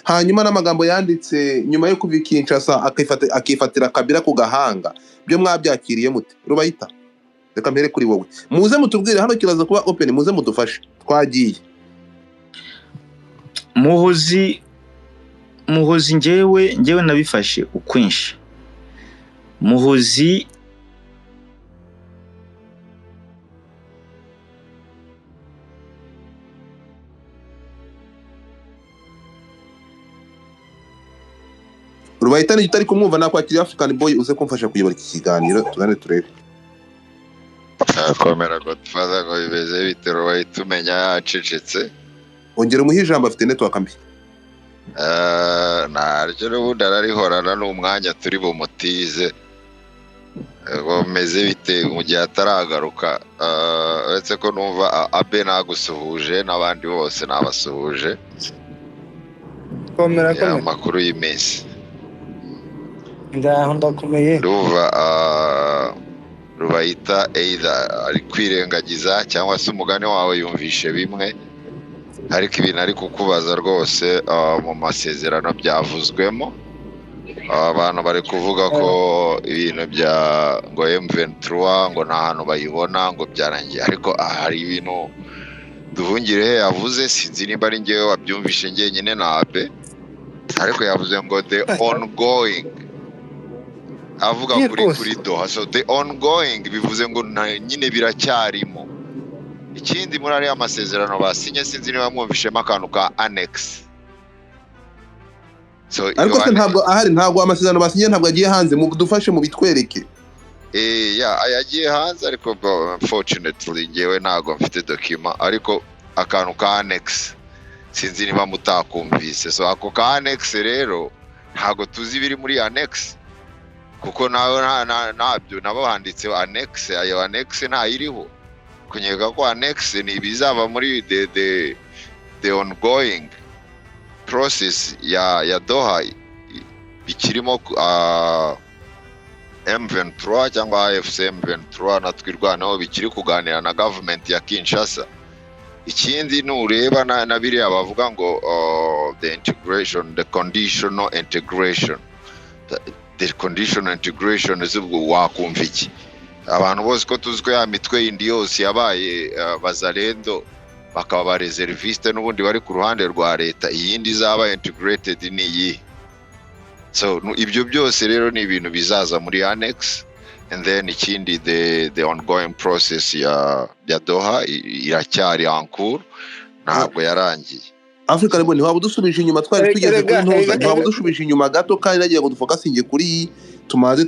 Hanyuma n'amagambo yanditse nyuma yo kuva i Kinshasa akifatira Kabila ku gahanga, byo mwabyakiriye mute? Rubayita, reka mpere kuri wowe, muze mutubwire hano, kiraza kuba open, muze mudufashe. Twagiye. Muhozi njyewe nabifashe ukwinshi. Muhozi Rubayita ni utari kumwumva, nakwakiriye African Boy uze kumfasha kuyobora iki kiganiro, tugane turebe. Komera Godfather, ngo bimeze bite? Rubayita umenya yacecetse. Ongera umuhe ijambo, afite network mbi. Naryo n'ubundi ararihorana n'umwanya turi bumutize. Ngo bimeze bite mu gihe ataragaruka? Uretse ko numva Abe nagusuhuje n'abandi bose nabasuhuje. Komera komera. Amakuru y'iminsi. Ndaho ndakomeye. Ndumva Rubayita either ari kwirengagiza cyangwa se umugani wawe yumvishe bimwe, ariko ibintu ari kukubaza rwose mu masezerano byavuzwemo. Abantu bari kuvuga ko ibintu bya ngo M23 ngo nta hantu bayibona ngo byarangiye, ariko hari ibintu Duhungirehe yavuze, sinzi nimba ari njyewe wabyumvishe njyenyine na Abe, ariko yavuze ngo the ongoing, avuga kuri Doha. So the ongoing bivuze ngo nyine biracyarimo. Ikindi muri ariya masezerano basinye, sinzi niba mwumvishemo akantu ka annex. So ariko se ntabwo ahari, ntabwo amasezerano basinye ntabwo agiye hanze, mudufashe mubitwereke. Ya yagiye hanze, ariko unfortunately ngewe ntabwo mfite document, ariko akantu ka annex sinzi niba mutakumvise. So ako ka annex rero ntabwo tuzi ibiri muri annex, kuko nawe ntabyo nabo handitse annex, ayo annex ntayiriho. Kunyega ko annex ni ibizava muri the ongoing process ya Doha, bikirimo M23 cyangwa AFC M23 na Twirwaneho bikiri kuganira na government ya Kinshasa. Ikindi nureba na biriya bavuga ngo the integration, the conditional integration, the conditional integration zubwo wakumva iki? Abantu bose ko tuzi ko ya mitwe yindi yose yabaye bazalendo bakaba ba reserviste n'ubundi bari ku ruhande rwa leta, iyindi izaba integrated ni iyi. So ibyo byose rero ni ibintu bizaza muri annex. And then ikindi the ongoing process ya Doha iracyari en cours, ntabwo yarangiye. Africa rero ntiwaba udusubije inyuma, twari tugeze kuri ntuza, ntiwaba udusubije inyuma gato, kandi nagiye ngo dufokasinge kuri tumaze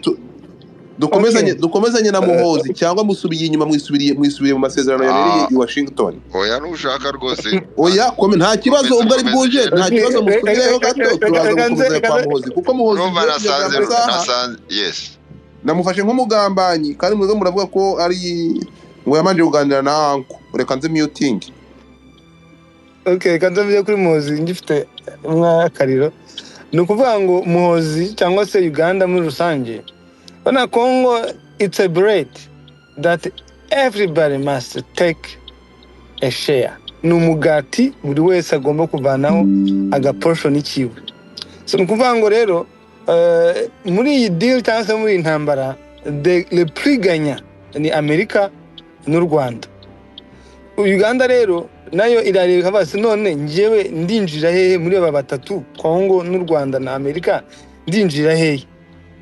dukomezanye na Muhozi, cyangwa musubiye inyuma mwisubiriye mu masezerano yabereye i Washington. Oya nushaka rwose, oya kome nta kibazo, ubwo ari bwuje nta kibazo, musubireyo gato turaza gukomeza kwa Muhozi, kuko Muhozi nasanze yes namufashe nk'umugambanyi, kandi mwebwe muravuga ko ari ngo yamanje kuganira na anko. Reka nze muting. Okay, kandi mvuye kuri Muhozi ngifite mwakariro. Ni ukuvuga ngo Muhozi cyangwa se Uganda muri rusange, bana Congo, it's a bread that everybody must take a share. Ni umugati buri wese agomba kuvanaho agaportion ikiwe. So ni ukuvuga ngo rero muri iyi deal cyangwa se muri iyi ntambara, le prix gagnant ni Amerika n'u Rwanda. Uganda rero nayo irareba basi, none njyewe ndinjira hehe muri aba batatu, Congo n'u Rwanda na Amerika, ndinjira hehe?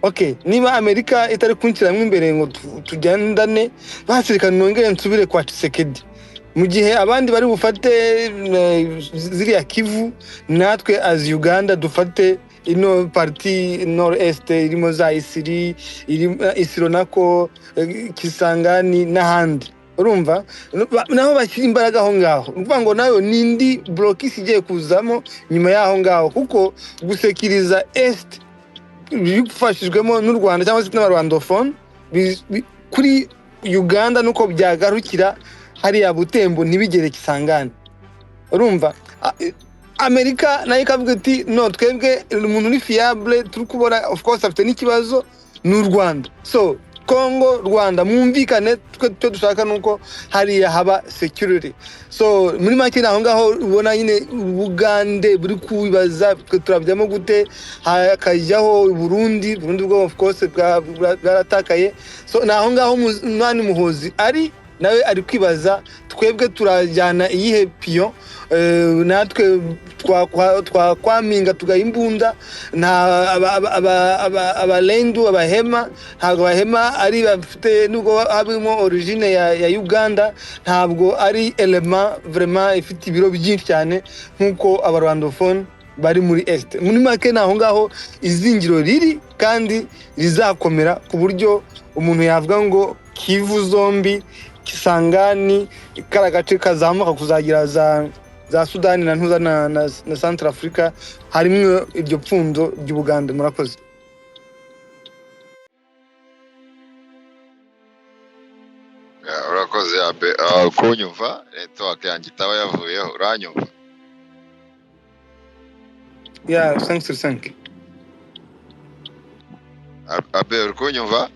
Okay, niba Amerika itari kunshyiramwo imbere ngo tugendane, basirika nongere nsubire kwa Tshisekedi, mu gihe abandi bari bufate ziriya Kivu, natwe as Uganda dufate ino parti nord est irimo za Isiri, Isiro nako Kisangani n'ahandi. Urumva naho bashyira imbaraga aho ngaho, ukuvuga ngo nayo nindi blocus igiye kuzamo nyuma y'aho ngaho, kuko gusekiriza est bifashijwemo n'u Rwanda cyangwa se n'abarwandophone kuri Uganda nuko byagarukira hariya Butembo ntibigere Kisangani. Urumva Amerika nayo ikavuga iti no, twebwe umuntu uri fiable turi kubona, of course afite n'ikibazo n'u Rwanda, so Congo, Rwanda, mwumvikane, twe icyo dushaka nuko hariya haba security. So muri make ni aho ngaho ubona nyine Ubugande buri kubibaza, twe turabyamo gute, hakajyaho Burundi. Burundi bwo of course bwaratakaye. So ni aho ngaho Mwani Muhozi ari nawe ari kwibaza, twebwe turajyana iyihe piyo? Natwe twakwaminga tugaha imbunda nta abalendu, abahema. Ntabwo abahema ari bafite, nubwo harimo origine ya Uganda, ntabwo ari element vraiment ifite ibiro byinshi cyane nk'uko abarwandophone bari muri Est. Muri make ni aho ngaho izingiro riri kandi rizakomera, ku buryo umuntu yavuga ngo Kivu zombi, Kisangani, kariya gace kazamuka kuzagira za Sudani na Ntuza na Central Africa, harimo iryo pfundo ry'Ubugande. Murakoze. Yeah, urakoze Abe. Kunyumva network yanjye itaba yavuyeho, uranyumva? Yeah, thanks to thank. Abe, uri kunyumva?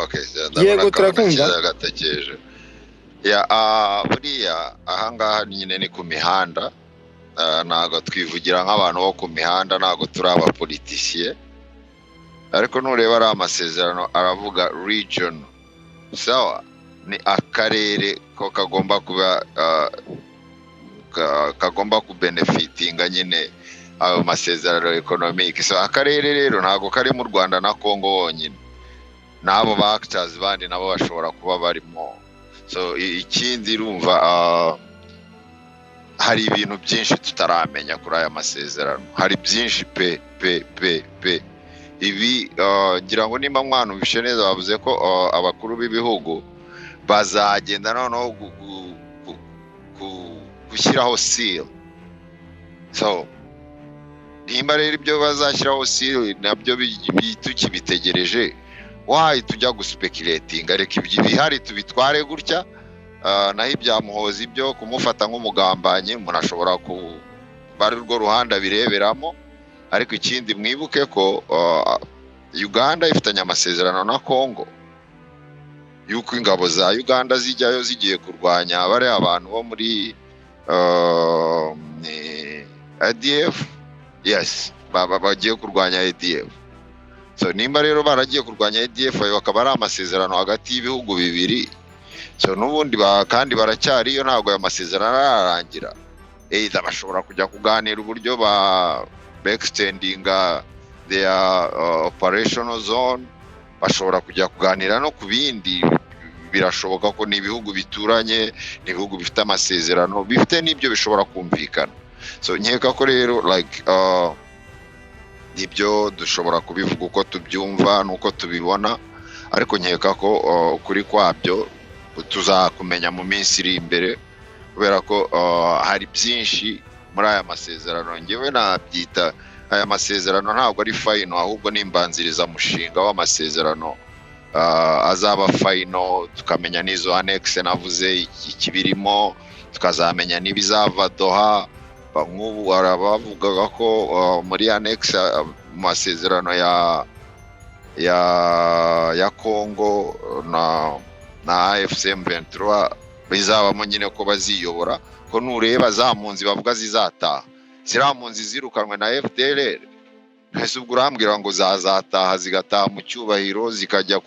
Okay, ndabona Yego, akabona turakumva. Kiza gatekereje. Ya, buriya ahangaha nyine ni ku mihanda. Ntabwo twivugira nk'abantu bo ku mihanda, ntabwo turi abapolitisiye, ariko nureba ari amasezerano aravuga region, sawa, ni akarere ko kagomba kuba kagomba kubenefitinga nyine ayo masezerano economic. So akarere rero ntabwo kari mu Rwanda na Congo wonyine, n'abo ba actors bandi nabo bashobora kuba barimo. So ikindi urumva, hari ibintu byinshi tutaramenya kuri aya masezerano, hari byinshi pe pe pe pe. Ibi ngira ngo nimba mwanumvishe neza, bavuze ko abakuru b'ibihugu bazagenda noneho gushyiraho seal. So nimba rero ibyo bazashyiraho seal nabyo tukibitegereje, why tujya guspeculatinga? Reka ibyo ibihari tubitware gutya. Naho ibya Muhozi byo kumufata nk'umugambanyi, umuntu ashobora kuba ari urwo ruhande abireberamo. Ariko ikindi mwibuke ko Uganda ifitanye amasezerano na Congo yuko ingabo za Uganda zijyayo zigiye kurwanya bariya abantu bo muri ni ADF. Yes, bagiye kurwanya ADF. So nimba rero baragiye kurwanya ADF, ayo akaba ari amasezerano hagati y'ibihugu bibiri. So n'ubundi kandi baracyariyo, ntabwo aya masezerano ararangira. Either bashobora kujya kuganira uburyo ba extendinga their operational zone, bashobora kujya kuganira no ku bindi. Birashoboka ko ni ibihugu bituranye, ni ibihugu bifite amasezerano, bifite n'ibyo bishobora kumvikana. So nkeka ko rero like ibyo dushobora kubivuga uko tubyumva n'uko tubibona, ariko nkeka ko ukuri kwabyo tuzakumenya mu minsi iri imbere, kubera ko hari byinshi muri aya masezerano. Ngewe nabyita aya masezerano ntabwo ari final, ahubwo ni imbanzirizamushinga w'amasezerano azaba final, tukamenya n'izo annexe navuze ikibirimo, tukazamenya n'ibizava Doha. Nk'ubu hari abavugaga ko muri annexe, mu masezerano ya Congo na AFC M23 bizabamo nyine ko baziyobora, ko nureba za mpunzi bavuga zizataha, ziriya mpunzi zirukanwe na FDLR, ese ubwo urambwira ngo zazataha zigataha mu cyubahiro, zikajya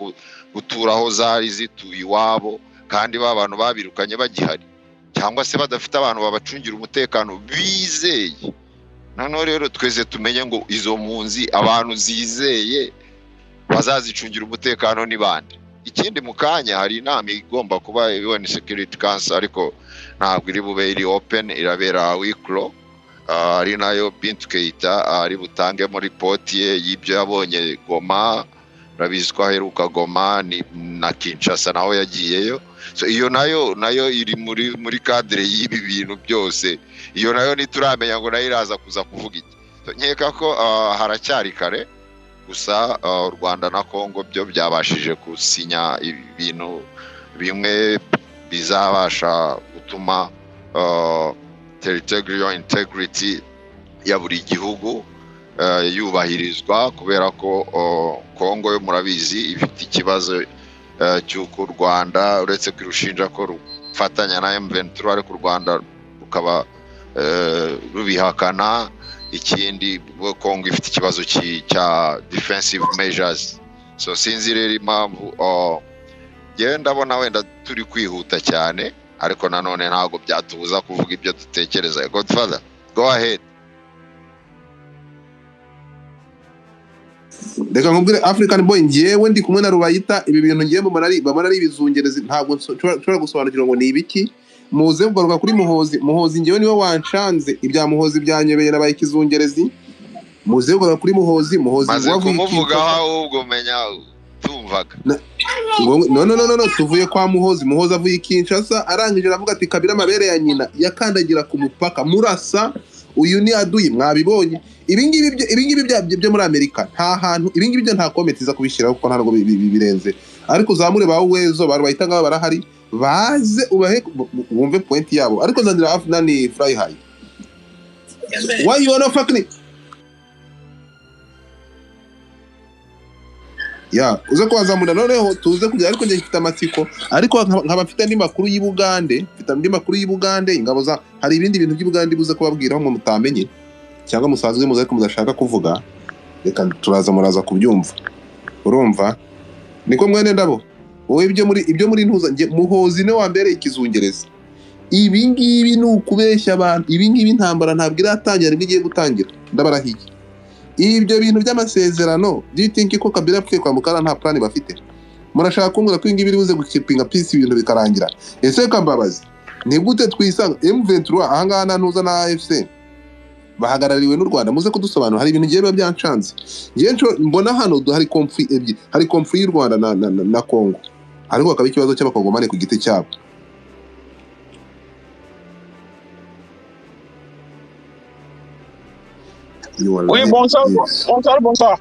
gutura aho zari zituye iwabo, kandi ba bantu babirukanye bagihari, cyangwa se badafite abantu babacungira umutekano bizeye? Noneho rero twese tumenye ngo izo mpunzi abantu zizeye bazazicungira umutekano ni bande. Ikindi, mu kanya hari inama igomba kuba UN Security Council, ariko ntabwo iri bube iri open, irabera wikro, ari nayo Bintu Keita ari butangemo ripoti ye y'ibyo yabonye Goma. Urabizi ko aheruka Goma ni na Kinshasa naho yagiyeyo. So iyo nayo iri muri cadre y'ibi bintu byose. Iyo nayo ntituramenya ngo nayo iraza kuza kuvuga iki. So, nkeka ko haracyari kare. Gusa u Rwanda na Congo byo byabashije gusinya ibintu bimwe bizabasha gutuma territorial integrity ya buri gihugu. yubahirizwa, kubera ko Kongo yo murabizi ifite ikibazo cy'uko u Rwanda, uretse kwirushinja ko rufatanya na M23, ariko u Rwanda rukaba rubihakana. Ikindi, Kongo ifite ikibazo cya defensive measures. So sinzi rero impamvu, njyewe ndabona wenda turi kwihuta cyane, ariko nanone ntabwo byatubuza kuvuga ibyo dutekereza. Godfather, go ahead. Reka nkubwire, African Boy, ngewe ndi kumwe na Rubayita. Ibi bintu ngewe mbona ari ibizungerezi, ntabwo nshobora gusobanukirwa ngo ni ibiki. Muze kugaruka kuri Muhozi. Muhozi ngewe niwe wanshanze, ibya Muhozi byanyobeye, nabaye ikizungerezi. Muze kugaruka kuri Muhozi. Muhozi maze wavuye i kumuvugaho Kinshasa. Ahubwo menya tumvaga. No, no, no, no, no, tuvuye kwa Muhozi. Muhozi avuye i Kinshasa, arangije aravuga ati Kabila amabere ya nyina, yakandagira ku mupaka murasa. Uyu ni aduyi, mwabibonye. Ibingibi byo muri Amerika nta hantu, ibingibi byo nta comment iza kubishyiraho kuko ntabwo birenze. Ariko uzamure ba Uwezo, ba Rubayita ngaba barahari, baze ubahe wumve point yabo. Ariko zanira nani fly high, why you wanna fuck me? Ya uze kuwazamura noneho tuze kujya. Ariko njye mfite amatsiko, ariko nkaba mfite andi makuru y'i Bugande, mfite andi makuru y'i Bugande, ingabo za, hari ibindi bintu by'i Bugande buze kubabwiraho ngo mutamenye cyangwa musanzwe muzi ariko mudashaka kuvuga. Reka turaza, muraza kubyumva. Urumva niko mwene ndabo, wowe ibyo muri ntuza. Njye Muhozi niwe wambereye ikizungereza. Ibi ngibi ni ukubeshya abantu. Ibi ngibi intambara ntabwo iratangira, nibwo igiye gutangira, ndabarahiye. Ibyo bintu by'amasezerano, do you think ko Kabila yapfuye kwa Mukara nta plan bafite? Murashaka kumbwira ko ibingibi biri buze gukipinga peace, ibintu bikarangira? Ese kambabazi, ni gute twisanga M23 ahangaha na ntuza na AFC bahagarariwe n'u Rwanda? Muze kudusobanura, hari ibintu ngiye biba byancanze. Ngiye mbona hano hari conflict ebyiri, hari conflict y'u Rwanda na Congo, ariko hakaba ikibazo cy'abakongomani ku giti cyabo. You are Oui, right. bonsoir, Yes. bonsoir, bonsoir.